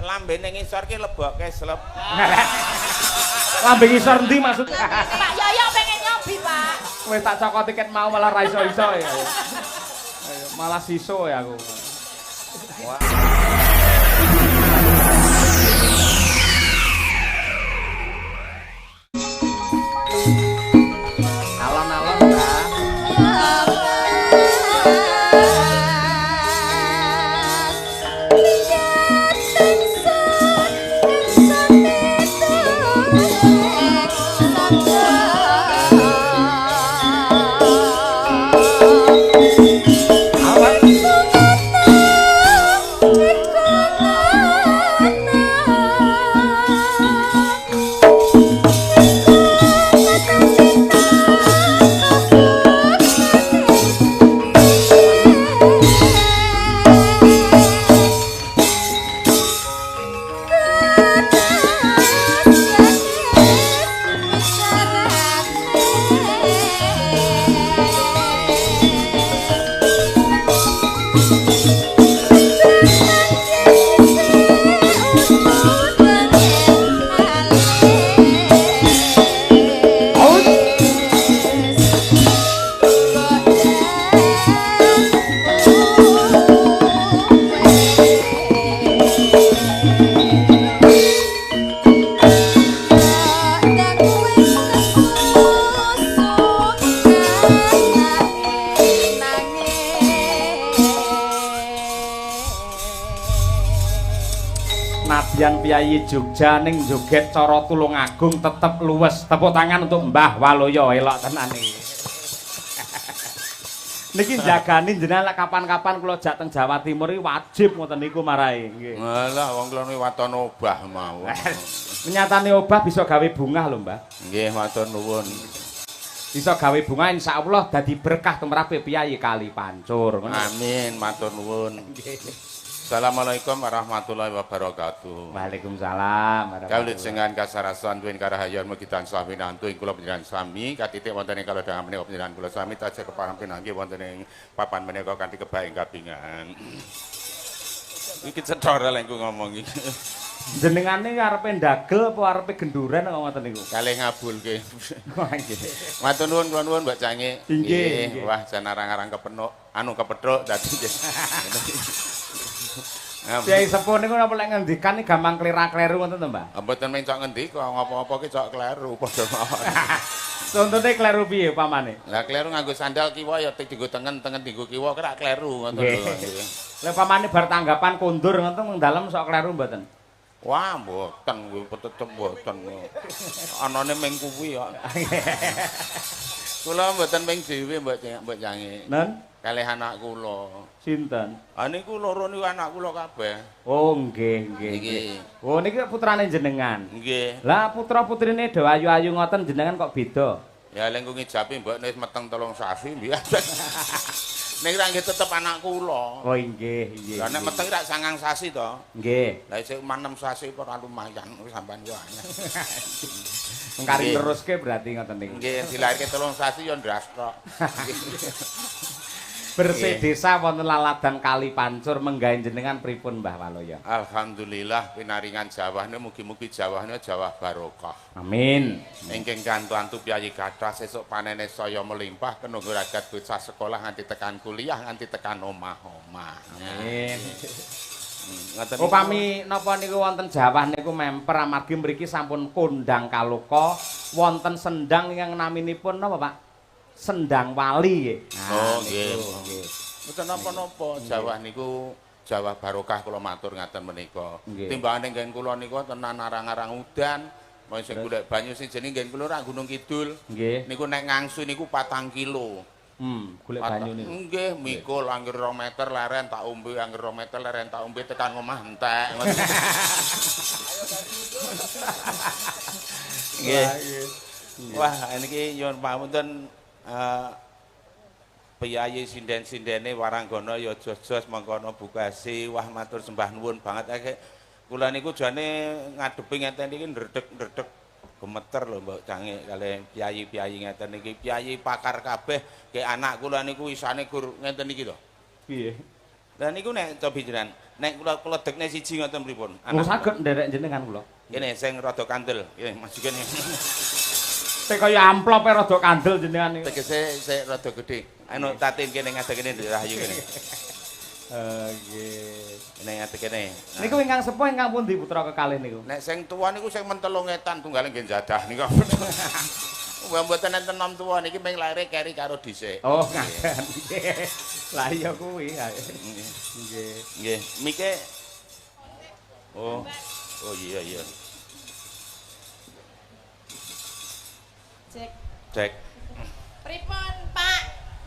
Lambene ngisor ki lebokke slep. Lambe ngisor endi maksud? Pak Yoyo pengen nyobi, Pak. Wis tak cokot tiket mau malah ra iso-iso ya. Ayo, malah siso ya aku. Wah. Alon-alon, Mbak. Nadyan piyayi Jogja ning joget cara Tulungagung tetep luwes. Tepuk tangan untuk Mbah Waluyo, elok tenan iki. Niki jagani jenengan lek kapan-kapan kula jak teng Jawa Timur iki wajib ngoten niku marai nggih. Alah wong kula niku waton obah mawon. Menyatane obah bisa gawe bungah lho, Mbah. Nggih, matur nuwun. Bisa gawe bunga insyaallah dadi berkah tumrape piyayi Kali Pancur. Amin, matur nuwun. Nggih. Assalamualaikum warahmatullahi wabarakatuh. Waalaikumsalam. Kawulajengan kasarasan tuwin karahayon mugi tansah winantu ing kula panjenengan sami katitik wonten ing kalodhangan menika panjenengan kula sami tansah kepareng pinanggih wonten ing papan menika kanthi kebaing kabingan. Iki cethara lek ngomong iki. Jenengane arepe ndagel apa arepe genduren kok ngoten niku? Kalih ngabulke. Wah nggih. Matur nuwun kula nuwun Mbak Cange. Nggih. Wah jan arang-arang kepenuk, anu kepethuk dadi nggih. Kyai sepuh niku napa lek ngendikan iki gampang klera-kleru ngoten to, Mbah? Mboten mencok ngendika, ngapa-apa ki cok kleru padha mawon. Contone kleru piye pamane? Lah kleru nganggo sandal kiwa ya dienggo tengen, tengen dienggo kiwa kira kleru ngoten lho. Lah pamane bar tanggapan kondur ngoten meng dalem sok kleru mboten? Wah, mboten kuwi tetep mboten. Anane ming kuwi kok. Kula mboten ming dhewe Mbok Cange. Nen? Kalih anak kula. Sinten? Ah niku loro niku anak kula kabeh. Oh nggih nggih nggih. Oh niki putrane jenengan. Nggih. Lah putra-putrine do ayu-ayu ngoten jenengan kok beda? Ya lek ngijapi mbok wis meteng 3 sasi biasa. Ning ra nggih tetep anak kula. Oh nggih nggih. Lah nek meteng rak 9 sasi to. Nggih. Lah isih 6 sasi ora lumayan sampean yo anyar. Mengkari teruske berarti ngoten niku. Nggih, dilahirke 3 sasi yo ndras tok. Bersih desa wonten laladan Kali Pancur menggawe jenengan pripun Mbah Waluyo? Alhamdulillah pinaringan jawahne mugi-mugi jawahne jawah barokah. Amin. Ingkang kantu-antu piyayi kathah sesuk panene saya melimpah kenunggu ragat bocah sekolah nganti tekan kuliah nganti tekan omah-omah. Amin. Ngoten. Upami napa niku wonten jawah niku memper amargi mriki sampun kondang kaloka wonten sendang ingkang naminipun napa Pak? Sendang Wali nggih. Oh nggih. Mboten napa-napa jawah niku jawah barokah kula matur ngaten menika. Timbangane nggen kula niku tenan arang-arang udan, mung sing golek banyu sing jenenge nggen kula rak Gunung Kidul. Nggih. Niku nek ngangsu niku 4 kilo. Golek banyu niku. Nggih, mikul angger 2 meter leren tak ombe, angger 2 meter leren tak ombe tekan omah entek. Nggih. Wah, niki nyuwun pamunten piyayi sinden-sindene waranggana ya jos-jos mangkono bukasi. Wah matur sembah nuwun banget. Kula niku jane ngadepi ngeten iki ndredeg-ndredeg gemeter lho Mbok Cange kalih piyayi-piyayi ngeten iki. Piyayi pakar kabeh ke anak kula niku isane gur ngeten iki to. Piye? Lah niku nek cobi jenengan, nek kula kula dekne siji ngoten pripun? Anak saged nderek jenengan kula. Kene sing rada kandel. Kene maju kene. Sing kaya amplope rada kandel jenengan niku. Tegese sik rada gedhe. Anu tatin kene ngadeg kene Nduk Rahayu kene. Nggih. Kene ngadeg kene. Niku ingkang sepuh ingkang pundi putra kekalih niku? Nek sing tuwa niku sing mentelung etan tunggale nggih jadah niku. Wah mboten enten nom tuwa niki ming laire keri karo dhisik. Oh, ngaten. Lah iya kuwi. Nggih. Nggih, mike. Oh. Oh iya iya. Cek. Cek. Pripun, Pak?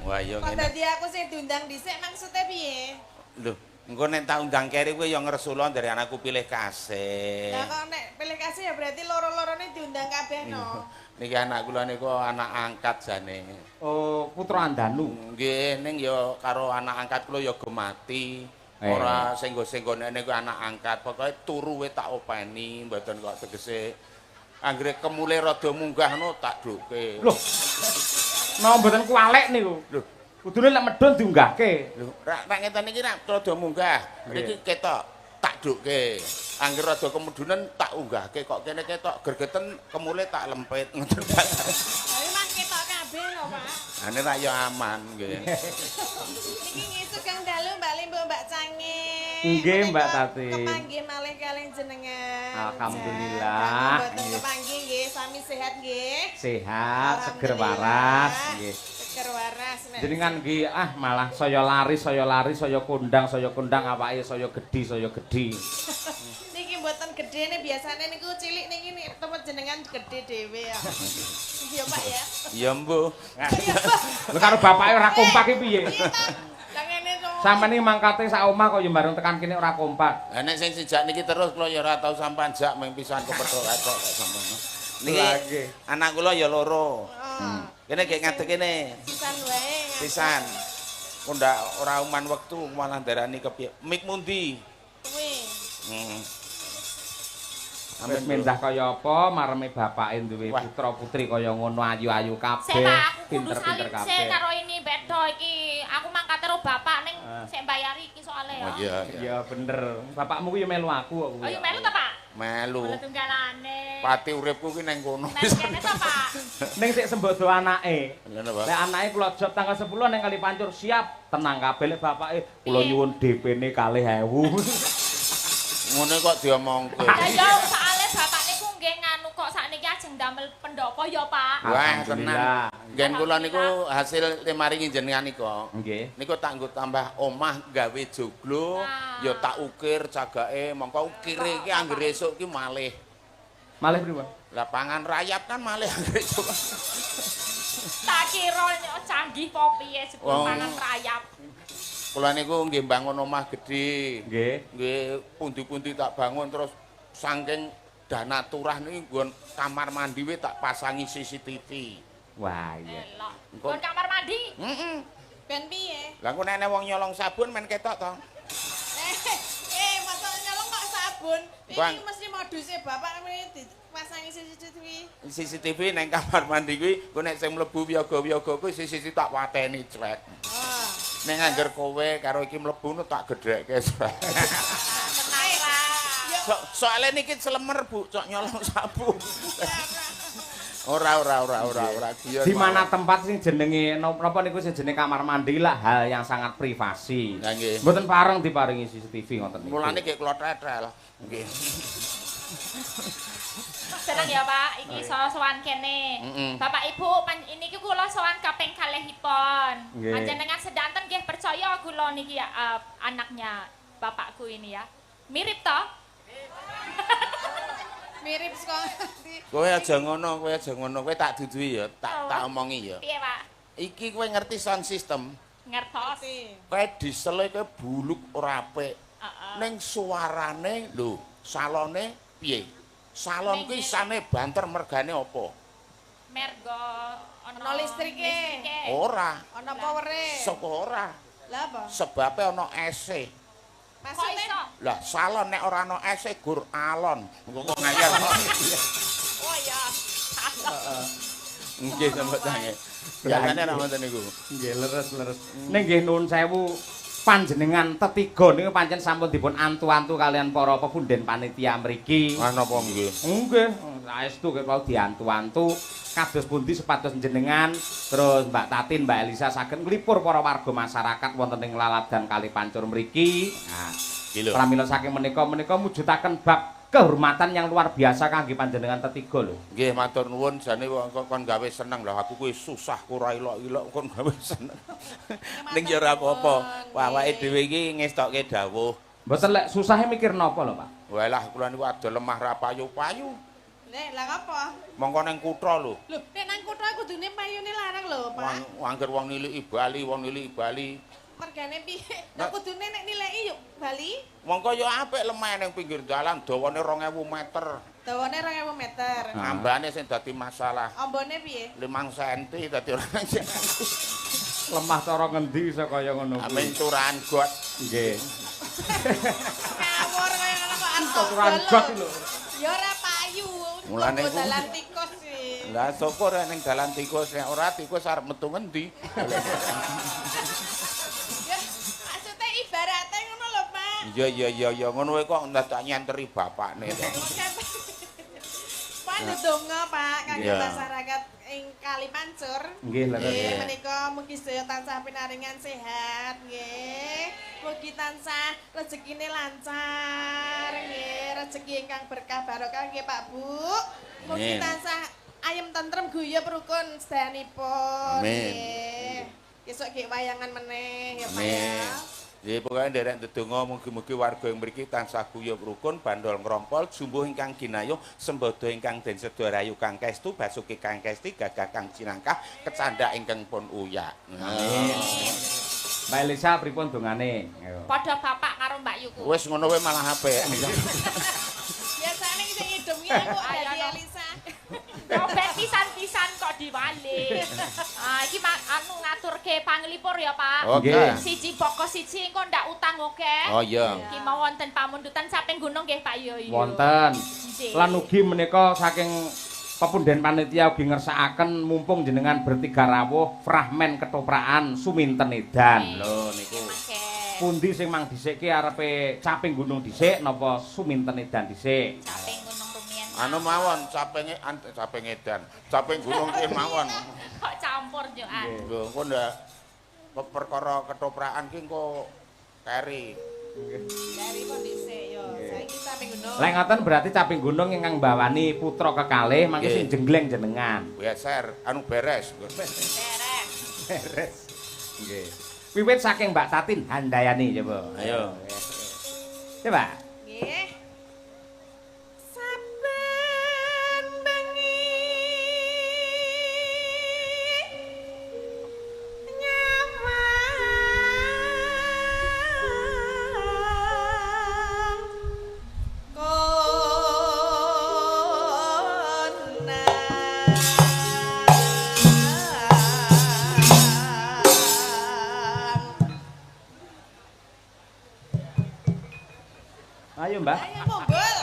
Wah iya Kok ngene. dadi aku sing diundang dhisik maksude piye? Lho, engko nek tak undang keri kowe ya ngresula dari anakku pilih kasih. Lah kok nek pilih kasih ya berarti loro-lorone diundang kabeh no. Niki anak kula niku anak angkat jane. Oh, putra Andanu. Nggih, ning ya karo anak angkat kula ya gemati. Ora senggo-senggone niku anak angkat, pokoke turu we tak openi, mboten kok tegese anggere kemule rada munggah ngono tak duke. Loh. Napa mboten kuwalek niku? Lho, kudune lek medhun diunggahke. Lho, rak ngeten iki rak rada munggah. Niki ketok tak duke. Angger rada kemudunan tak unggahke kok kene ketok gregeten kemule tak lempit ngoten Pak. Tapi mah ketok kabeh lho, Pak. Ane rak ya aman nggih. Niki ngisuk Kang dalu Mbak Limbo Mbak Cange. Nggih Mbak Tati. Kepanggih malih kalih jenengan. Alhamdulillah. Mboten kepanggih nggih, sami sehat nggih. Sehat, seger waras nggih. Seger waras nek. Jenengan nggih ah malah saya lari, saya lari, saya kondang awake saya gedhi, saya gedhi. Niki mboten gedhe biasane niku cilik niki tempat jenengan gedhe dhewe ya. Iya Pak ya. Iya mbuh. Lho karo bapake ora kompak iki piye? Lah ngene to. Sampeyan iki mangkate sak omah kok ya bareng tekan kene ora kompak. Lah nek sing sejak niki terus kula ya ora tau sampean jak mung pisan kepethuk kok sampean. Niki anak kula ya loro. Kene gek ngadeg kene. Pisan wae. Pisan. Kok ndak ora uman wektu malah ndarani kepiye. Mik mundi? Kuwi. Wis mendah kaya apa mareme bapake duwe putra-putri kaya ngono ayu-ayu kabeh, pinter-pinter kabeh. Sik karo ini bedo iki. Aku mangkate karo bapak ning sik mbayari iki soalé ya. Iya, iya bener. Bapakmu ku ya melu aku kok kuwi. Oh, ya melu ta, Pak? Melu. Melu tunggalane. Pati uripku ki ning kono. Melu kene to, Pak? Ning sik sembodo anake. Lha Lek anake kula job tanggal 10 ning Kali Pancur siap, tenang kabeh lek bapake kula nyuwun DP-ne 2.000. Ngono kok diomongke. Lah ya soalé bapak niku nggih nganu kok sakniki ajeng damel pendopo ya, Pak. Wah, tenan. Nggen kula niku hasil maringi jenengan nika. Nggih. Niku tak nggo tambah omah gawe joglo, ya tak ukir cagake, mongko ukire iki anggere esuk iki malih. Malih pripun? Lah pangan rayap kan malih anggere esuk. Tak kira canggih apa piye sebelum pangan rayap. Kula niku nggih bangun omah gedhe. Nggih. Nggih pundi-pundi tak bangun terus saking dana turah niki nggon kamar mandi we tak pasangi CCTV. Wah iya. Nggon kamar mandi? Heeh. Ben piye? Lah engko nek wong nyolong sabun men ketok to. Mosok nyolong kok sabun. Iki mesti moduse bapak dipasangi CCTV. CCTV nang kamar mandi kuwi engko nek sing mlebu wiyaga-wiyaga kuwi CCTV tak wateni clek. Nek angger kowe karo iki mlebu no tak gedhekke. Soale niki selemer Bu, cok nyolong sabun. Ora. Di mana tempat sing jenenge napa niku sing jenenge kamar mandi lah hal yang sangat privasi. Lah nggih. Mboten pareng diparingi CCTV ngoten niku. Mulane nggih kula tetel. Nggih. Seneng ya Pak, iki sowan kene. Bapak Ibu, ini kula sowan kaping kalihipun. Panjenengan sedanten nggih percaya kula niki anaknya bapakku ini ya. Mirip toh? Mirip saka Kowe aja ngono, kowe tak duduhi ya, tak omongi ya. Piye, Pak? Iki kowe ngerti sound system? Ngertos. Kowe diesel kowe buluk ora apik. Ning suarane lho, salone piye? Salon kuwi isane banter mergane apa? Mergo ana listrike. Ora. Ana powere. Saka ora. Lah apa? Sebabe ana ese. Maksudnya? Lah salon nek ora ana ese gur alon. Engko kok ngayal. Oh ya. Nggih sampe tange. Biasane ora ngoten niku. Nggih leres-leres. Ning nggih nuwun sewu. Panjenengan tetiga niku pancen sampun dipun antu-antu kalian para pepunden panitia mriki. Ah napa nggih? Nggih, saestu kok wau diantu-antu kados pundi supados jenengan terus Mbak Tatin, Mbak Elisa saged nglipur para warga masyarakat wonten ing Laladan Kali Pancur mriki. Nah, iki lho. Pramila saking menika menika mujudaken bab kehormatan yang luar biasa kangge panjenengan tetiga lho. Nggih, matur nuwun jane wong kon gawe seneng lho. Aku kuwi susah ora ilok-ilok kon gawe seneng. Ning ya ora apa-apa. Awake dhewe iki ngestokke dawuh. Mboten lek susahe mikir napa lho, Pak? Walah kula niku ado lemah ra payu-payu. Nek lah apa? Mongko nang kutha lho. Lho, nek nang kutha kudune payune larang lho, Pak. Wong angger wong niliki Bali, wong niliki Bali. Mergane piye? Lah kudune nek nileki yo Bali. Mongko yo apik lemah ning pinggir dalan dawane 2000 meter. Dawane 2000 meter. Ambane sing dadi masalah. Ambane piye? 5 cm dadi ora. Lemah cara ngendi iso kaya ngono kuwi? Amin turahan got. Nggih. Ngawur kaya ngono kok arep turahan got lho. Ya ora payu. Mulane dalan tikus sih. Lah syukur ning dalan tikus, nek ora tikus arep metu ngendi? Maksudnya ibaratnya ngono lho, Pak. Iya iya iya iya ngono wae kok ndadak nyenteri bapakne to. Pak ndonga, Pak, kangge masyarakat ing Kali Pancur. Nggih, leres. Nggih, menika mugi sedaya tansah pinaringan sehat, nggih. Mugi tansah rezekine lancar, nggih, rezeki ingkang berkah barokah nggih, Pak Bu. Mugi tansah ayem tentrem guyub rukun sedayanipun. Amin. Besok gek wayangan meneh ya Pak ya. Nggih, pokoke nderek ndedonga mugi-mugi warga ing mriki tansah guyub rukun, bandol ngrompol, jumbuh ingkang ginayuh, sembada ingkang den seda rayu kang kestu, basuki kang kesti, gagah kang cinangkah, kecandak ingkang pun uyak. Amin. Mbak Elisa pripun dongane? Padha bapak karo Mbak Yuku. Wis ngono wae malah apik. Biasane sing ngidem ki aku dadi Elisa. Robet pisan-pisan kok diwalik. Ah iki anu ngaturke panglipur ya, Pak. Oke. Siji pokok siji engko ndak utang oke. Oh iya. Iki mau wonten pamundutan saping gunung nggih Pak Yo. Wonten. Lan ugi menika saking pepunden panitia ugi ngersakaken mumpung jenengan bertiga rawuh fragmen ketoprakan Suminten Edan. Lho niku. Pundi sing mang dhisik ki arepe caping gunung dhisik napa Suminten Edan dhisik? Caping gunung rumiyin. Anu mawon capinge caping edan. Caping gunung ki mawon. Kok campur yo an. Lho engko ndak perkara ketoprakan ki engko keri. Keri kok dhisik yo. Saiki caping gunung. Lek ngoten berarti caping gunung ingkang mbawani putra kekalih mangke sing jengleng jenengan. Beser, anu beres. Beres. Beres. Nggih. Wiwit saking Mbak Tatin Handayani coba. Ayo. Coba. Nggih. Saben bengi nyawang konang. Ayo Mbak. Ayo mumbul.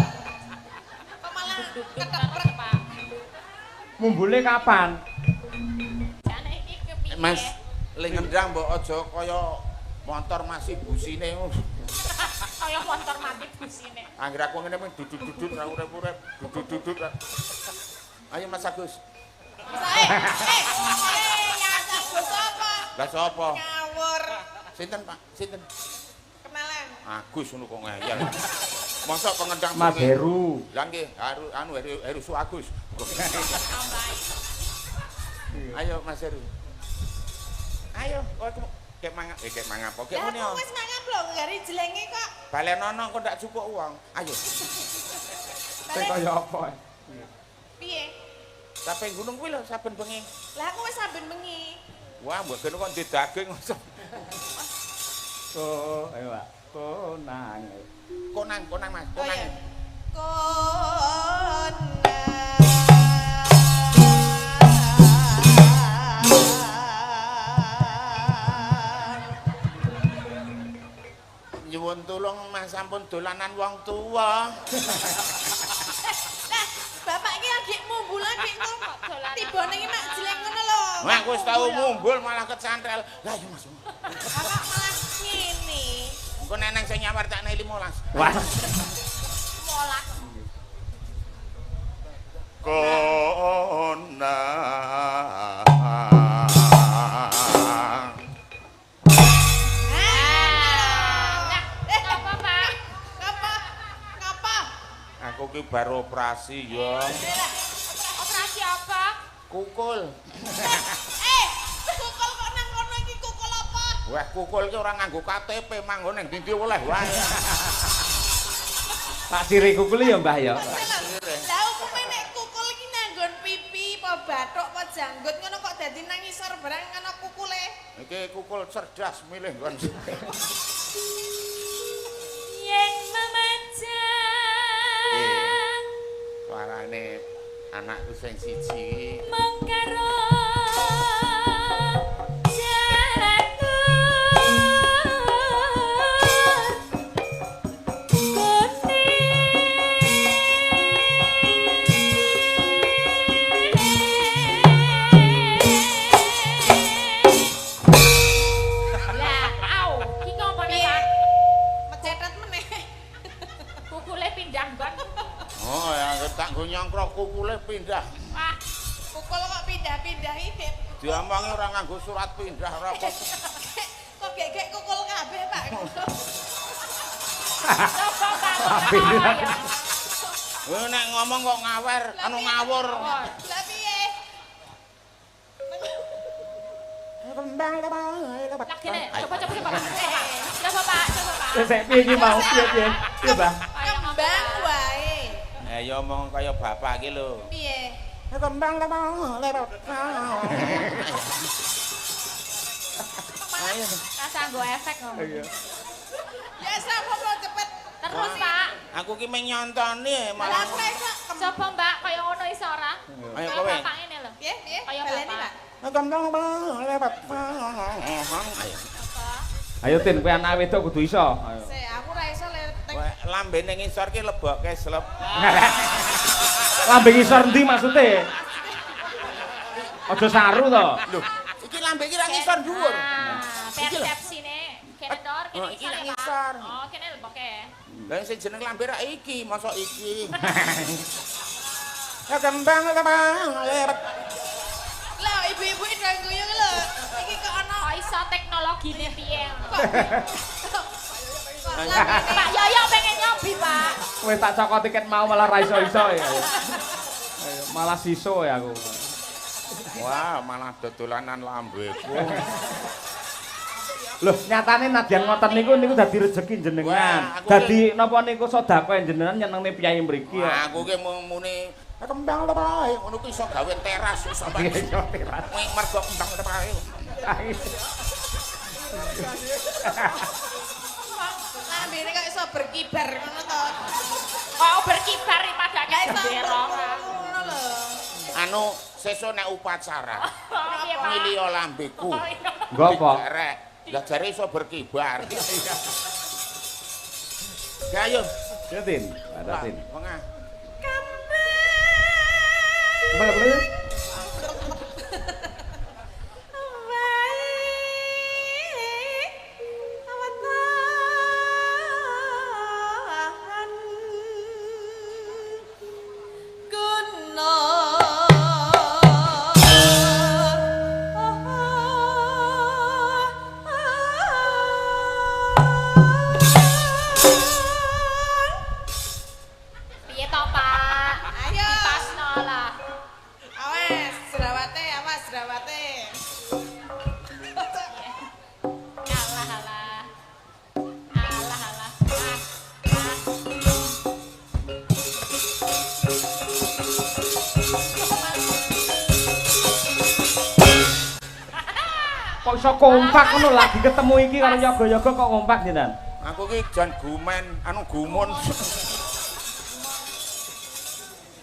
Kok malah keteprek, Pak. Mumbule kapan? Jane iki kepiye? Mas, le ngendang mbok aja kaya motor masih busine. Kaya motor mati busine. Angger aku ngene mung dudut-dudut ra urip-urip, dudut-dudut. Ayo Mas Agus. Mas Agus sapa? Lah sapa? Ngawur. Sinten, Pak? Sinten? Kenalan. Agus ngono kok ngeyel. Mosok pengendang Mas Heru. Lah nggih, Heru anu Heru Su Agus. Ayo Mas Heru. Ayo, kowe kek mangap, kek mangap apa? Kek muni. Lah wis mangap lho, gari jelenge kok. Balenono kok ndak cukup uang. Ayo. Sing kaya apa? Piye? Saben gunung kuwi lho saben bengi. Lah aku wis saben bengi. Wah, mbok kene kok ndek daging mosok. Oh, ayo Pak. Konang. Konang, konang Mas, konang. Konang. Nyuwun tulung Mas, sampun dolanan wong tuwa. Lah, bapak iki lagi mumbul lagi kok tibane iki mak jeleng ngono lho. Wah, aku wis tau mumbul malah kecantel. Lah iya Mas. Bapak malah ngene. Engko neneng sing nyawar tak 15. Wah. 15. Kona. Ngapa, Pak? Ngapa? Ngapa? Aku ki baru operasi ya. Operasi apa? Kukul. Kukul kok nang kono iki kukul apa? Wah, kukul ki ora nganggo KTP, manggon nang ndi-ndi oleh wae. Tak sire kukul ya, Mbah ya. Lah umume nek kukul iki nanggon pipi apa bathuk apa janggut ngono kok dadi nang ngisor barang ngono kukule. Iki kukul cerdas milih nggon. Yen memajang suarane anakku sing siji mengkaro nyongkrok kukule pindah. Wah, kukul kok pindah-pindah iki. Diomongi ora nganggo surat pindah ora apa. Kok gek-gek kukul kabeh, Pak. Coba, Pak. Kowe nek ngomong kok ngawer, anu ngawur. Lah piye? Lah kene, coba coba Pak. Coba Pak, coba Pak. Wis piye iki mau piye piye? Piye, Mbah? Kembang wae. Ya omong kaya bapak iki lho. Piye? Kembang lewat. Ayo. Rasa nggo efek ngomong. Iya. Ya sapa cepet. Terus, Pak. Aku ki mung nyontoni malah. Coba, Mbak, kaya ngono iso ora? Ayo kowe. Bapak ngene lho. Piye? Piye? Kaya Baleni, Pak. Kembang lewat. Ayo Tin, kowe anak wedok kudu iso. Ayo. Sik, aku ora iso le lambene ngisor ki lebokke slep. Lambe ngisor endi maksude? Aja saru to. Lho, iki lambe iki ra ngisor dhuwur. Persepsine kene ndor, kene iki ra ngisor. Oh, kene lebokke. Lah sing jeneng lambe ra iki, mosok iki. Ya kembang lewat. Lah ibu-ibu do guyu lho. Iki kok ana kok iso teknologine piye? Pak Yoyo pengen nyobi, Pak. Wis tak cokot tiket mau malah ra iso-iso ya. Ayo, malah siso ya aku. Wah, malah dodolanan lambeku. Loh, nyatane nadyan ngoten niku niku dadi rejeki jenengan. Dadi napa niku sedekah jenengan nyenengne piyai mriki ya. Aku ki muni kembang wae ngono ku iso gawe teras iso teras. Mergo kembang wae. Lambene kok iso berkibar ngono to. Kok berkibar iki padake gendera. Ngono lho. Anu sesuk nek upacara. Milih lambeku. Nggo apa? Lah jare iso berkibar. Ya ayo. Ya Tin, ada Tin. Wengah. Kembang. Kembang. Kok iso kompak ngono lagi ketemu iki karo yoga-yoga kok kompak jenengan? Aku ki jan gumen, anu gumun.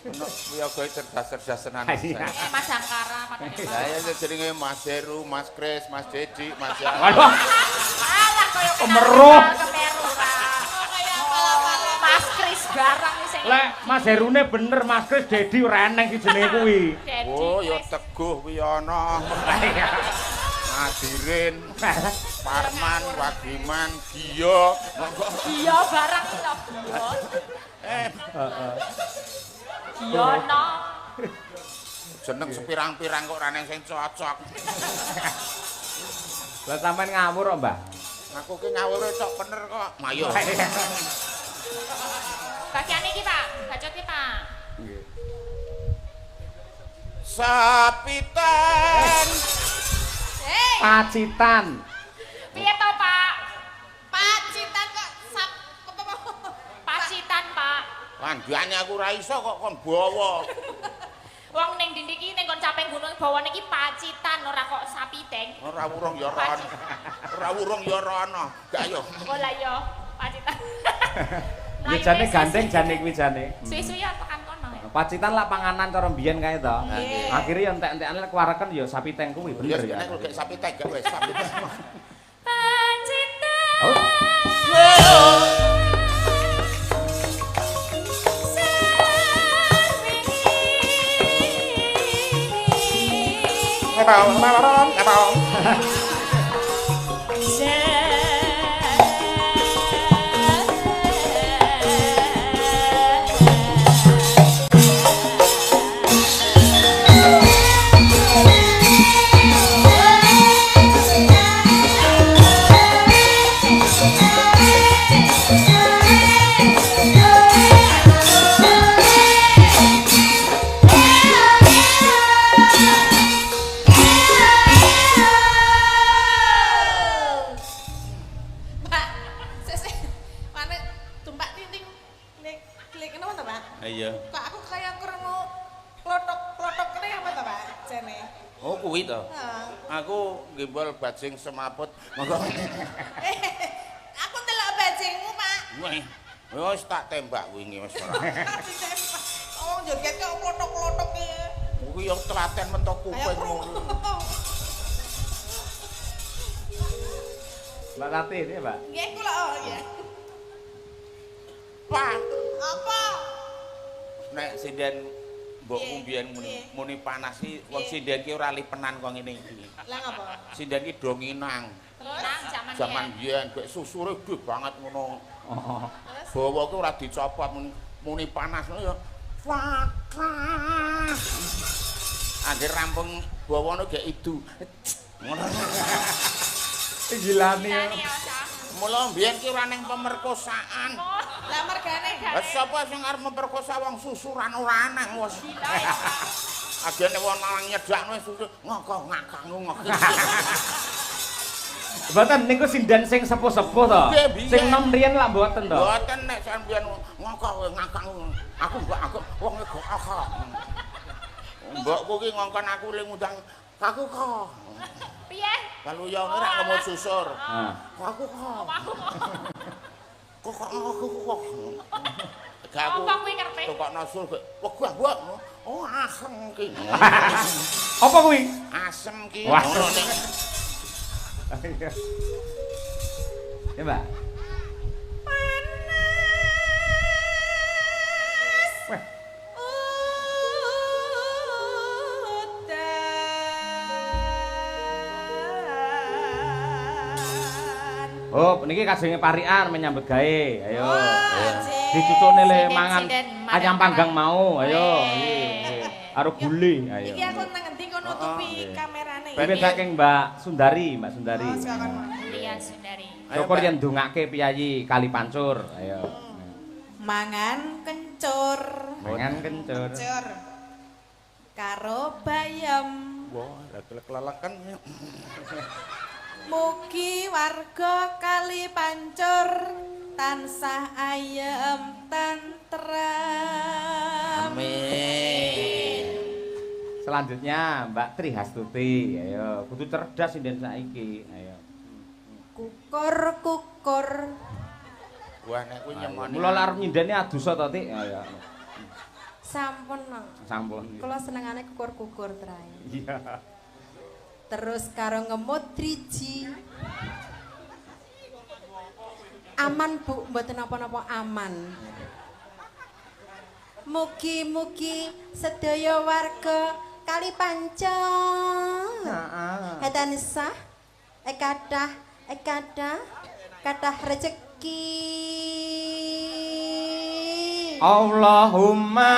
Ono yoga cerdas-cerdas tenan. Mas Angkara padane. Lah ya jenenge Mas Heru, Mas Kris, Mas Dedi, Mas Yan. Waduh. Alah koyo kemeruh. Mas Kris barang sing. Lek Mas Herune bener, Mas Kris Dedi ora eneng si jenenge kuwi. Oh ya Teguh kuwi ana. Ngadirin, Parman, Wagiman, Giyo, monggo. Giyo barang lho, Giyo. Heeh. Giyono. Jeneng sepirang-pirang kok ora neng sing cocok. Lah sampean ngawur kok, Mbah? Aku ki ngawur cok bener kok. Mayo. Bagian iki, Pak. Bacote, Pak. Nggih. Sapitan. Hey. Pacitan. Piye to, Pak? Pacitan kok sap Pacitan, Pak. Kandhane aku ora iso kok kon bawa. Wong ning ndi iki ning kon capeng gunung bawane iki Pacitan ora kok sapiteng. Ora wurung ya ora ana. Ora wurung ya ora ana. Gak yo. Oh lah yo, Pacitan. Ya jane gandeng jane kuwi jane. Suwi-suwi ya tekan kono ya. Pacitan lak panganan cara mbiyen kae to. Akhire ya entek-entekane lek kuwareken ya sapiteng kuwi bener ya. Nek kok sapiteng gak wis sapiteng. Pacitan. Oh. Iya. Kok aku kaya krungu klothok-klothok kene apa to, Pak? Jane. Oh, kuwi to. Aku gembol bajing semaput. Monggo. Aku ndelok bajingmu, Pak. Wis tak tembak wingi wis ora. Oh, joget kok klothok-klothok iki. Kuwi yo telaten mentok kupingmu. Mbak Tati ini, Pak. Nggih, kula oh iya. Pak, apa? Nek sinden mbokmu mbiyen muni panas iki wong sinden ki ora lipenan kok ngene iki. Lah ngapa? Sinden ki do nginang. Terus jaman biyen gek susure gedhe banget ngono. Heeh. Bawa ki ora dicopot muni panas ngono ya. Fatah. Angger rampung bawane gek idu. Ngono. Gilane. Mula mbiyen ki ora ning pemerkosaan. Lah mergane. Lah sapa sing arep memperkosa wong susuran ora aneh wis. Agene wong lanang nyedakno susu ngoko ngakang ngoko. Mboten niku sinden sing sepuh-sepuh to. Sing nom riyen lak mboten to. Mboten nek sampeyan ngoko ngakang aku mbok aku wong kok akak. Mbokku ki ngongkon aku le ngundang aku kok. Piye? Kalau yo ora ngemut susur. Aku kok. Aku kok. Kok aku kok. Gak aku. Apa kuwi karepe? Tukokno sur wegah mbok. Oh asem ki. Apa kuwi? Asem ki. Ngono nek. Ya, Mbak. Panas. Weh. Udan. Oh, niki kajenge parikan menyambut gawe. Ayo. Oh, Dicucukne le mangan ayam panggang mau. Ayo. Karo gule. Ayo. Iki aku nang ngendi kok nutupi kamerane. Piye saking Mbak Sundari, Mbak Sundari. Oh, silakan. Iya, Sundari. Syukur yen ndongake piyayi Kali Pancur. Ayo. Mangan kencur. Mangan kencur. Kencur. Karo bayam. Wah, lha keleleken. Mugi warga Kali Pancur tansah ayem tentrem. Amin. Selanjutnya Mbak Tri Hastuti. Ayo, kudu cerdas sinden saiki. Ayo. Kukur-kukur. Wah, nek kuwi nyemoni. Mula lek arep nyindene adosa to, Tik? Ayo. Sampun. Sampun. Kula senengane kukur-kukur trae. Iya. Terus karo ngemut driji. Aman Bu, mboten napa-napa aman. Mugi-mugi sedaya warga Kali Pancur. Heeh. Tansah Kathah kathah kathah rejeki. Allahumma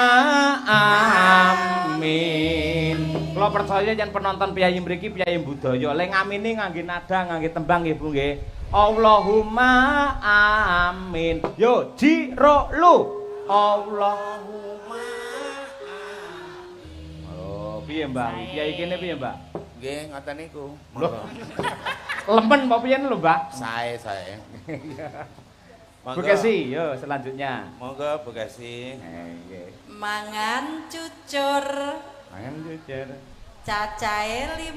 amin. Kula percaya yen penonton piyayi mriki piyayi budaya, le ngamini ngangge nada, ngangge tembang nggih Bu nggih. Allahumma amin. Yo ji ro lu. Allahumma amin. Oh, piye Mbah? Piyayi kene piye Mbah? Nggih, ngoten niku. Lho. Lemen apa piye lho, Mbah? Sae, sae. Bu Kesi, yo selanjutnya. Monggo Bu Kesi. Nggih. Mangan cucur. Mangan cucur. Cacahe 5.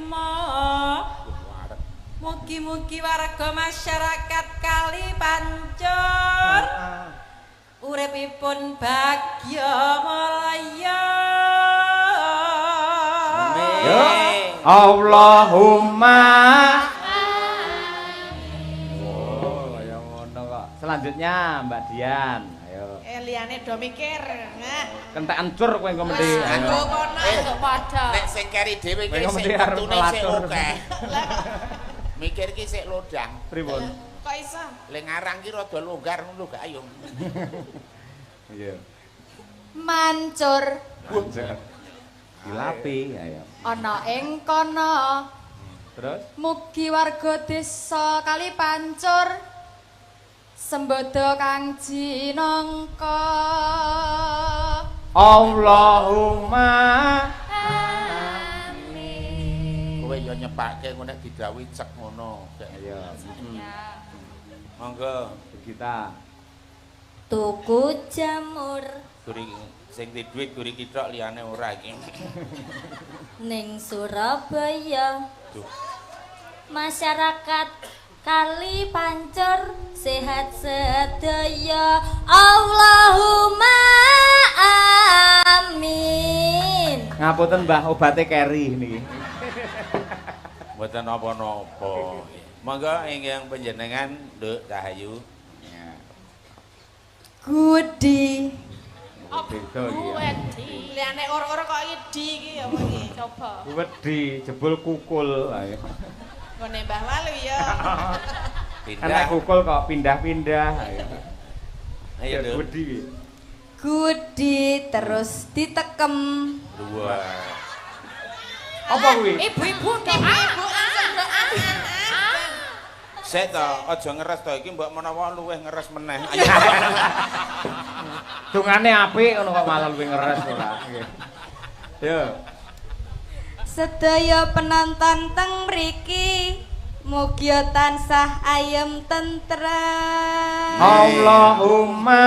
Mugi-mugi warga masyarakat Kali Pancur uripipun bagya mulya. Amin. Allahumma amin. Oh, kaya ngono kok. Selanjutnya Mbak Dian, ayo. Liyane do mikir. Nah. Kentekan cur kowe engko mendhi. Ayo kono kok padha. Nek sing keri dhewe iki sing metune sik akeh. Mikir ki sik lodang. Pripun? Kok iso? Le ngarang ki rada longgar ngono gak ayo. Iya. Mancur. Mancur. Dilapi ayo. Ana ing kono. Terus? Mugi warga desa Kali Pancur sembodo kang jinangka. Allahumma amin. Kowe yo nyepake ngono nek didhawuhi cek ngono. Iya. Monggo kita. Tuku jamur. Guri sing di dhuwit guri kithok liyane ora iki. Ning Surabaya. Duh. Masyarakat Kali Pancur sehat sedaya. Allahumma amin. Ngapunten Mbah, obate keri niki. Mboten napa-napa. Monggo ingkang panjenengan Nduk Rahayu. Gudi. Beda iki. Wedi. Liyane ora-ora kok iki di iki apa iki? Coba. Wedi jebul kukul. Ayo. Nggone Mbah Walu ya. Pindah. Enek kukul kok pindah-pindah. Ayo. Ayo Nduk. Wedi. Gudi terus ditekem. Dua. Apa kuwi? Ibu-ibu doa. Ibu langsung doa. Sik to, aja ngeres to iki mbok menawa luwih ngeres meneh. Ayo. Dungane apik ngono kok malah luwih ngeres ora. Yo. Sedaya penonton teng mriki mugi tansah ayem tentrem. Allahumma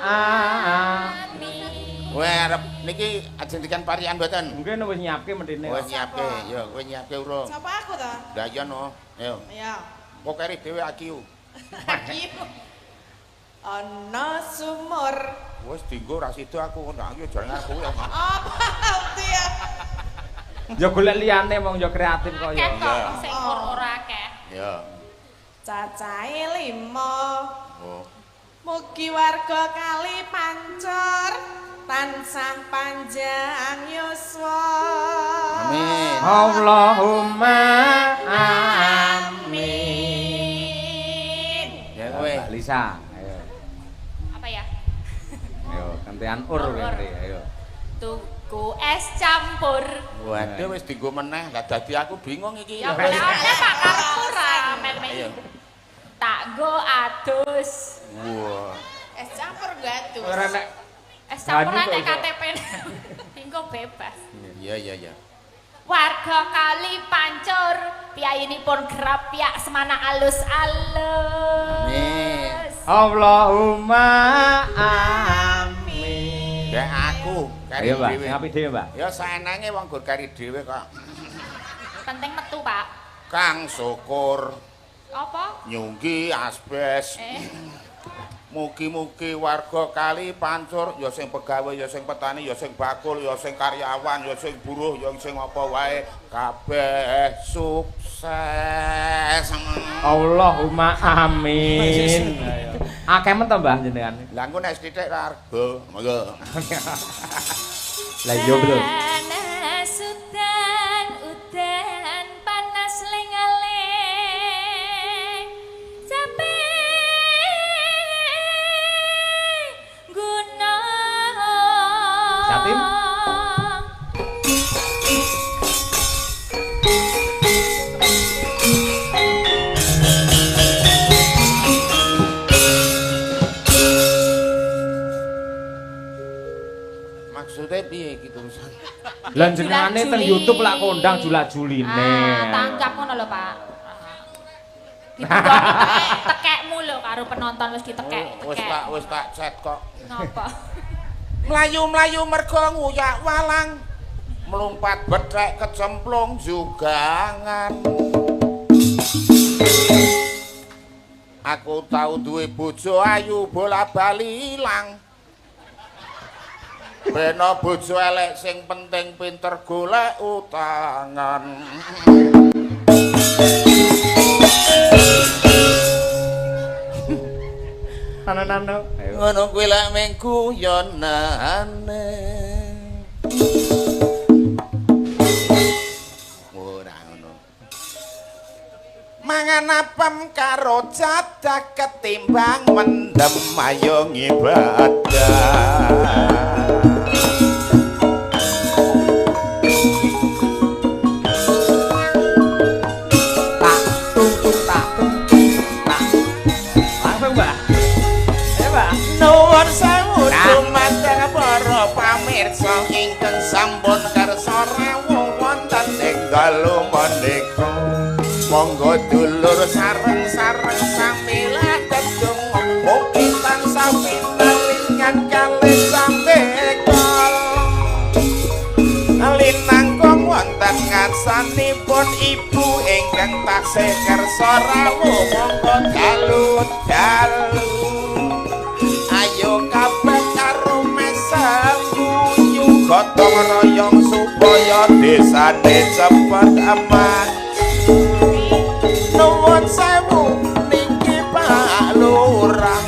amin. Kowe arep niki ajendikan parian mboten? Mungkin wis nyiapke mendine. Wis nyiapke, yo kowe nyiapke urung. Sapa aku to? Lah iya no. Ayo. Iya. Kok keri dhewe akiu. Akiu. Ana sumur. Wis dienggo ra sida aku ngono iki aja ngaku ya. Apa ya? Ya golek liyane wong ya kreatif kok ya. Akeh kok sing ora akeh. Ya. Cacahe 5. Oh. Mugi warga Kali Pancur tansah panjang yuswa. Amin. Allahumma amin. Ya kowe. Mbak Lisa, ayo. Apa ya? Ayo, gantian ur kowe, ayo. Tuku es campur. Waduh wis dienggo meneh, lah dadi aku bingung iki. Ya oleh Pak karepku ra Ayo. mel-mel. Tak nggo adus. Wah. Es campur nggo adus. Ora nek es campur Banyu kok nek iso. KTP. Dinggo bebas. Iya iya iya. Warga Kali Pancur piyayinipun grapyak semana alus-alus. Amin. Allahumma amin. Ya aku kari Ayo, Mbak, dhewe. sing apik dhewe, Mbak. Ya saenenge wong gur kari dhewe kok. Penting metu, Pak. Kang syukur Apa? nyunggi asbes. Mugi-mugi warga Kali Pancur ya sing pegawe ya sing petani ya sing bakul ya sing karyawan ya sing buruh ya sing apa wae kabeh sukses. Allahumma amin. Akeh men to Mbah jenengan. Lah engko nek sithik ra argo. Monggo. Lah iya betul. Panas udan udan panas lenga-lengo. Maksudnya piye iki tulisan? Lah jenengane teng YouTube lak kondang jula-juline. Ah, tanggap ngono lho, Pak. Ditunggu tekekmu lho karo penonton wis ditekek. Wis tak chat kok. Napa? Mlayu-mlayu mergo nguyak walang. Melompat bethek kecemplung jugangan. Aku tau duwe bojo ayu bola-bali ilang. Beno bojo elek sing penting pinter golek utangan. Nano-nano. Ngono kuwi lek mung guyonane. Ora ngono. Mangan apem karo cadak ketimbang mendem ayo ngibadah. Tak tung tung tak tung tak. Langsung, Mbak. Ayo, Mbak. Nuwun sewu dumateng para pamirsa ingkang sampun kersa rawuh wonten ing dalu menika. Monggo dulur sareng-sareng sami ladedonga mugi tansah pinaringan kalih sambeka. Linangkung wonten ngarsanipun ibu ingkang taksih kersa rawuh monggo dalu-dalu. Ayo kabeh karo mesem guyu gotong royong supaya desane cepet aman. Nuwun sewu niki Pak Lurah,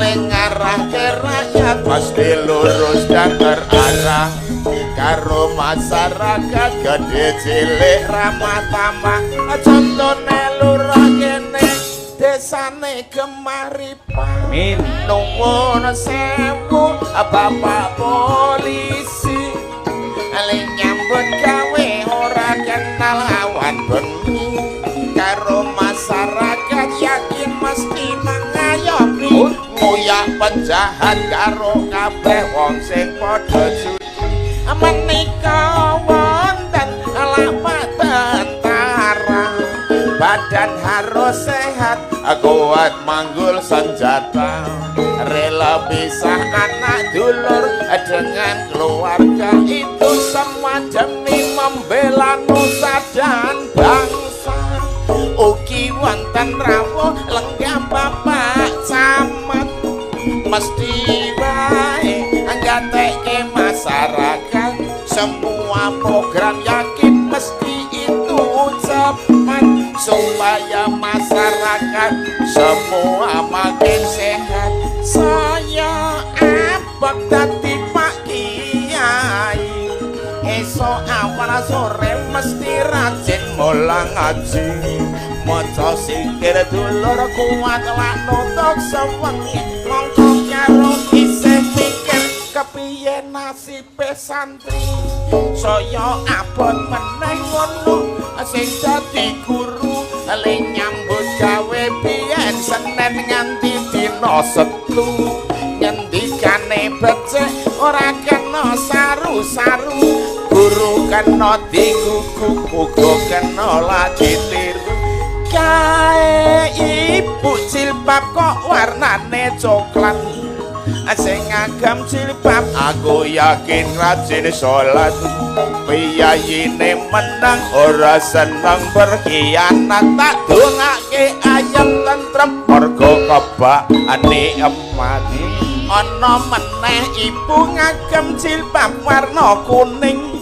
le ngarahke rakyat pasti lurus dan terarah. Karo masyarakat gede cilik ramah tamah, contone lurah kene desane Gemaripa. Amin. Nuwun sewu Bapak polisi, le nyambut gawe ora kenal awan bengi. Karo masyarakat yakin mesti mengayomi, nguyak penjahat karo kabeh wong sing padha judi. Menika wonten lapak tentara, badan harus sehat kuat manggul senjata, rela pisah anak dulur dengan keluarga, itu semua demi membela nusa dan bangsa. Ugi wonten rawuh lenggah Bapak Camat, mesti wae nggatekke masyarakat, semua program yakin mesti itu cepat, supaya masyarakat semua makin sehat. Saya abot dadi Pak Kiai, esok awal sore mesti rajin mulang ngaji, maca sikir dulur kuat lak nutuk sewengi, mongko karo isih mikir kepiye nasibe santri. Saya abot meneh ngono sing dadi guru, le nyambut gawe biyen Senin nganti dina Setu, ngendikane becik ora kena saru-saru, guru kena digugu uga kena lagi tiru. Kae ibu jilbab kok warnane coklat, sing ngagem jilbab aku yakin rajin salat, piyayine menang ora seneng berkhianat, tak dongake ayem tentrem mergo kebakane emat. Ana meneh ibu ngagem jilbab warna kuning,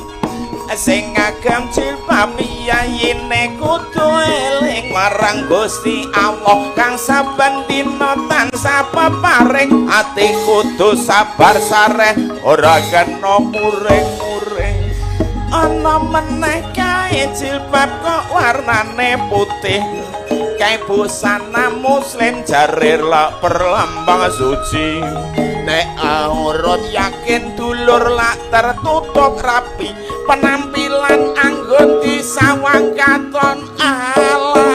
sing ngagem jilbab piyayine kudu eling marang Gusti Allah kang saben dina tansah peparing, ati kudu sabar sareh ora kena muring-muring. Ana meneh kae jilbab kok warnane putih, kae busana muslim jare lak perlambang suci, nek aurat yakin dulur lak tertutup rapi, penampilan anggon disawang katon alami.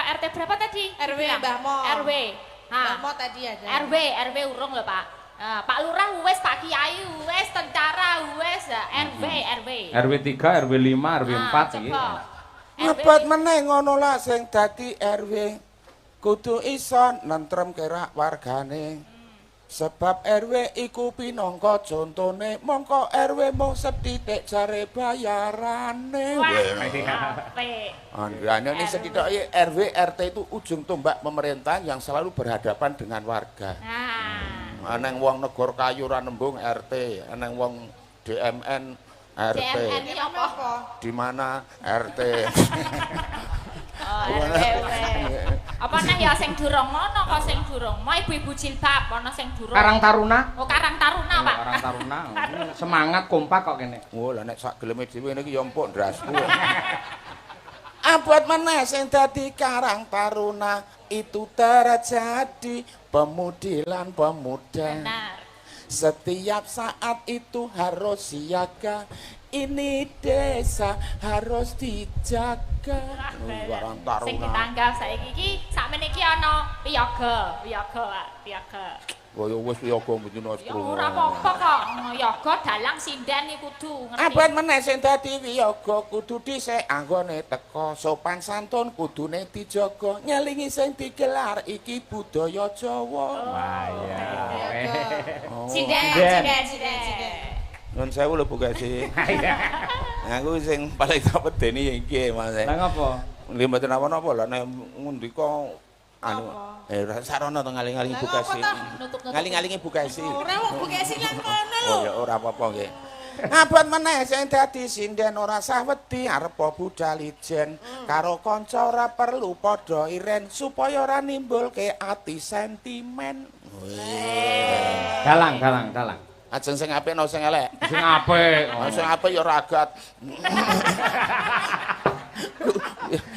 RT berapa tadi? RW Bilang. Mbah Mo. RW. Ha. Mbah Mo tadi ada. RW, RW urung lho, Pak. Pak Lurah wis, Pak Kiai wis, tentara wis, RW, RW. RW 3, RW 5, RW 4 iki. Coba. Ngebet meneh ngono lah sing dadi RW. Kudu iso nentrem kerak wargane. Sebab RW iku pinangka contone, mongko RW mung sethithik jare bayarane. Wah, apik. Andane ini sethithik iki RW RT itu ujung tombak pemerintahan yang selalu berhadapan dengan warga. Nah, Eneng wong negor kayu ra nembung RT, eneng wong DMN RT. DMN iki apa? Di mana RT? Oh, RW. Apa neh ya sing durung ngono kok sing durung. Mau ibu-ibu jilbab ana sing durung. Karang Taruna. Oh, Karang Taruna, Pak. Karang Taruna. Semangat kompak kok kene. Oh, lah nek sak geleme dhewe ngene iki ya empuk ndrasku. Abot meneh sing dadi Karang Taruna itu terjadi pemudi lan pemuda. Benar. Setiap saat itu harus siaga. Ini desa harus dijaga. Karang Taruna. Sing ditanggap saiki iki sakmene iki ana piyaga, piyaga, Pak, piyaga. Oh ya wis piyaga mboten Ya ora apa-apa kok. Yoga dalang sinden iki kudu ngerti. Abot meneh sing dadi wiyaga kudu dhisik anggone teka sopan santun kudune dijaga ngelingi sing digelar iki budaya Jawa. Wah iya. Sinden, Sinden. sinden, sinden. Nuwun sewu lho Bu Kesi. Aku sing paling tak pedeni ya iki Mas. Lah ngopo? Nggih mboten napa-napa lah nek ngendika anu sarana to ngaling-alingi Bu Lah, Kesi. ngopo toh? Nutup-nutup. Ngaling-alingi Bu Kesi. Ora wong Bu Kesi lan kono lho. Oh ya ora apa-apa nggih. Abot meneh sing dadi sinden ora sah wedi arep budal ijen karo kanca ora perlu padha iren supaya ora nimbulke ati sentimen. Dalang, dalang, dalang. Ajeng sing apik no sing elek. Sing apik. Oh, sing apik ya ragat.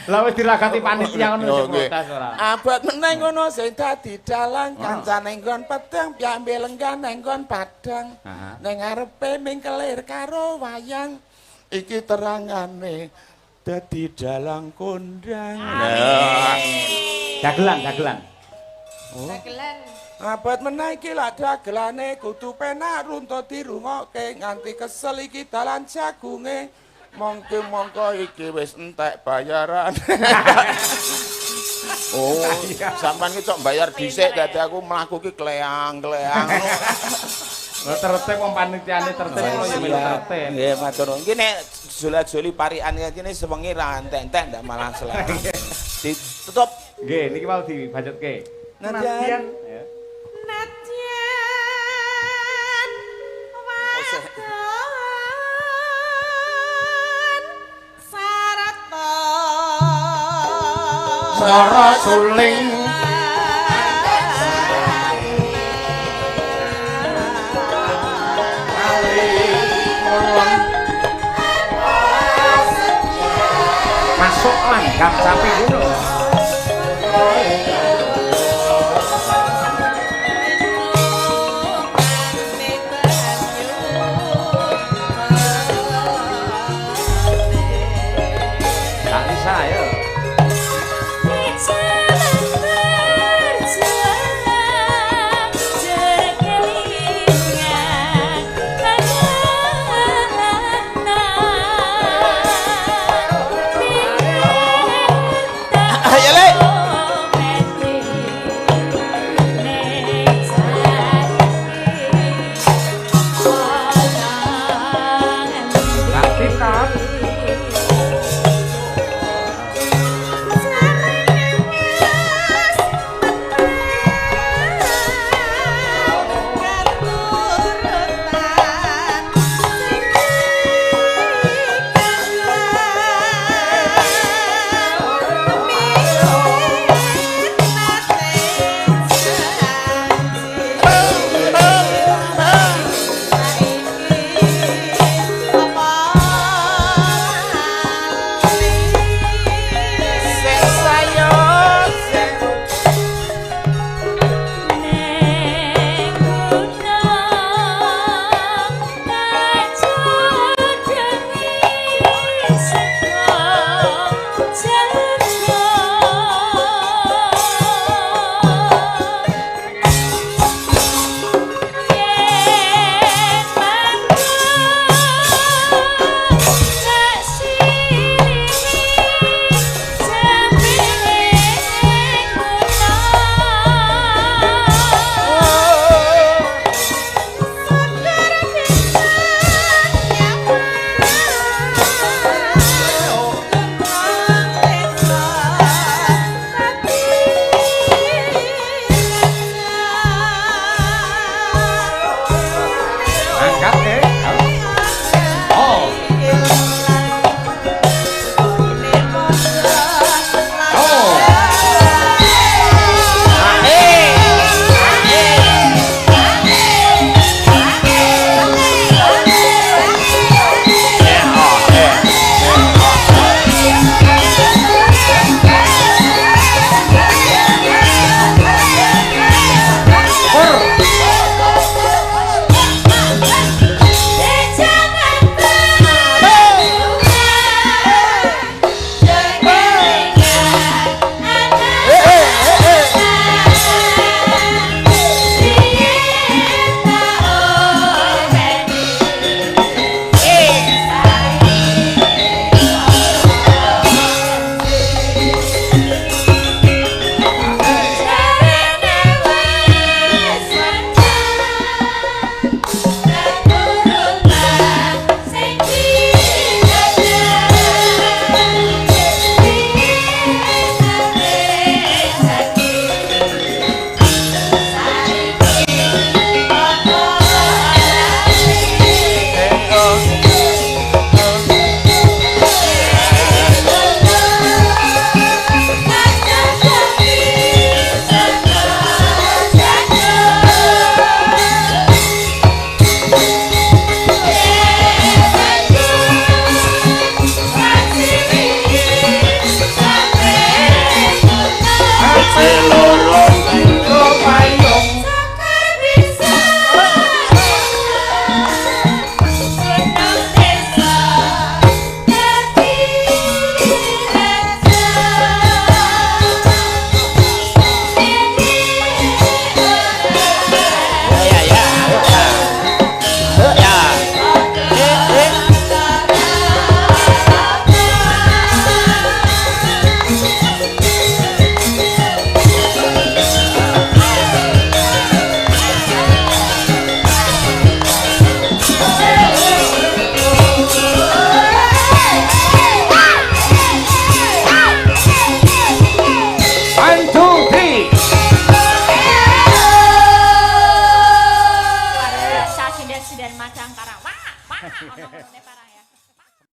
Lah wis diragati panitia ngono Oh, sing nggih. protes ora. Abot meneh ngono sing dadi dalang kancane nggon pedang piyambe lenggah nang nggon padang. Aha. Nang ngarepe mingkelir karo wayang. Iki terangane dadi dalang kondang. Nah. Dagelan, dagelan. Dagelan. Abot meneh iki lak dagelane kudu penak runtut dirungokke nganti kesel iki dalan jagunge. Mongke mongko iki wis entek bayaran. Oh, sampean ki cok bayar dhisik dadi aku mlaku ki kleang-kleang. Lah tertib wong panitiane tertib kok ya melu tertib. Nggih, matur nuwun. Iki nek jula-juli parikan ngene sewengi ra entek-entek ndak malah selak. Ditutup. Nggih, niki mau dibacutke. Nadyan. Ya. Nadyan wadon sarata Swara suling. Masuk langgam sapi gunung.